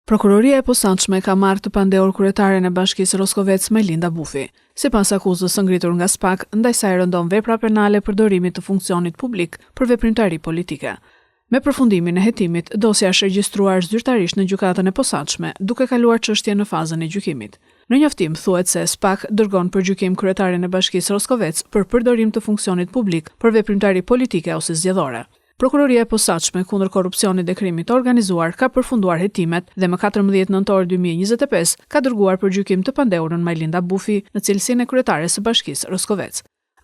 Prokuroria e Posaçme ka marrë të pandehur kryetaren e Bashkisë Roskovec, Majlinda Bufi. Sipas akuzës së ngritur nga SPAK, ndaj saj rëndon vepra penale përdorimit të funksionit publik për veprimtari politike. Me përfundimin e hetimit, dosja është regjistruar zyrtarisht në Gjykatën e Posaçme, duke kaluar çështjen në fazën e gjykimit. Në njoftim thuhet se SPAK dërgon për gjykim kryetaren e Bashkisë Roskovec për përdorim të funksionit publik për veprimtari politike ose zgjedhore. Prokuroria e Posaçme kundër Korrupsionit dhe Krimit të Organizuar ka përfunduar hetimet dhe më 14 nëntor 2025 ka dërguar për gjykim të pandehurën Majlinda Bufi në cilësinë e kryetares së Bashkisë Roskovec.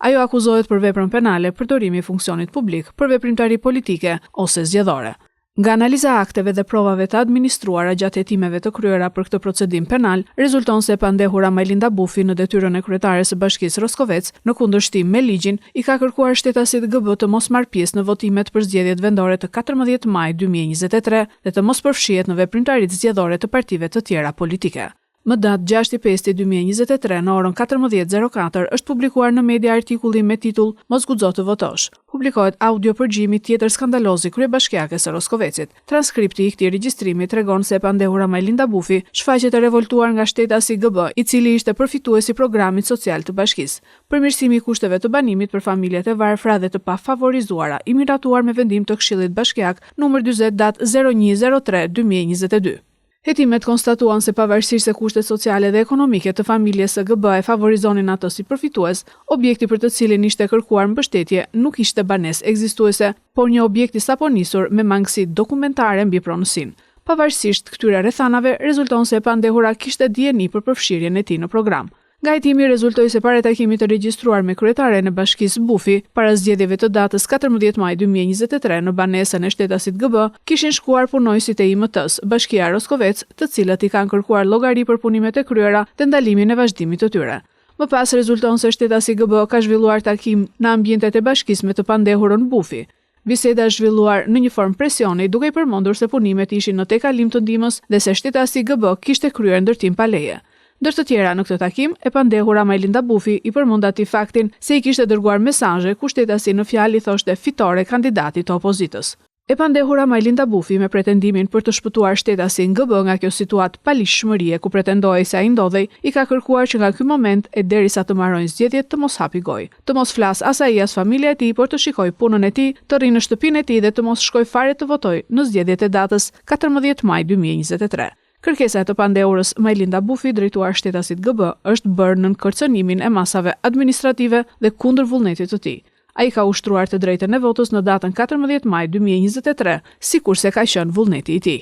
Ajo akuzohet për veprën penale përdorimi i funksionit publik për veprimtari politike ose zgjedhore. Nga analiza e akteve dhe provave të administruara gjatë hetimeve të kryera për këtë procedim penal, rezulton se e pandehura Majlinda Bufi në detyrën e kryetares së Bashkisë Roskovec, në kundërshtim me ligjin, i ka kërkuar shtetasit GB të mos marrë pjesë në votimet për zgjedhjet vendore të 14 majit 2023 dhe të mos përfshihet në veprimtaritë zgjedhore të partive të tjera politike. Më datë 6.5.2023 në orën 14.04 është publikuar në media artikulli me titull Mos guxo të votosh. Publikohet audio përgjimi tjetër skandaloz i kryebashkiakes së Roskovecit. Transkripti i këtij regjistrimi tregon se e pandehura Majlinda Bufi shfaqet e revoltuar nga shtetasi GB, i cili ishte përfitues i programit social të bashkisë. Përmirësimi i kushteve të banimit për familjet e varfra dhe të pafavorizuara, i miratuar me vendim të Këshillit Bashkiak numër 40 datë 0103 2022. Hetimet konstatuan se pavarësisht se kushtet sociale dhe ekonomike të familjes së GB e favorizonin atë si përfitues, objekti për të cilin ishte kërkuar mbështetje nuk ishte banesë ekzistuese, por një objekt i saponisur me mangësi dokumentare mbi pronësinë. Pavarësisht këtyre rrethanave, rezulton se e pandehura kishte dijeni për përfshirjen e tij në program. Nga hetimi rezultoi se para takimit të regjistruar me kryetaren e Bashkisë Bufi, para zgjedhjeve të datës 14 maj 2023 në banesën e shtetasit GB, kishin shkuar punonjësit e IMT-s, Bashkia Roskovec, të cilët i kanë kërkuar llogari për punimet e kryera dhe ndalimin e vazhdimit të tyre. Më pas rezulton se shtetasi GB ka zhvilluar takim në ambientet e bashkisë me të pandehurën Bufi. Biseda është zhvilluar në një formë presioni, duke i përmendur se punimet ishin në tejkalim të ndihmës dhe se shtetasi GB kishte kryer ndërtim pa leje. Ndër të tjera në këtë takim, e pandehura Majlinda Bufi i përmend atij faktin se i kishte dërguar mesazhe ku shtetasi në fjalë i thoshte fitore kandidatit të opozitës. E pandehura Majlinda Bufi me pretendimin për të shpëtuar shtetasin GB nga kjo situatë paligjshmërie ku pretendohej se ai ndodhej, i ka kërkuar që nga ky moment e derisa të mbarojnë zgjedhjet të mos hapi gojë. Të mos flasë as ai as familja e tij, por të shikojë punën e tij, të rrijë në shtëpinë e tij dhe të mos shkojë fare të votojë në zgjedhjet e datës 14 maj 2023. Kërkesa e të pandehurës Majlinda Bufi drejtuar shtetasit GB është bërë nën kërcënimin e masave administrative dhe kundër vullnetit të tij. Ai ka ushtruar të drejtën e votës në datën 14 maj 2023, sikurse ka qenë vullneti i tij.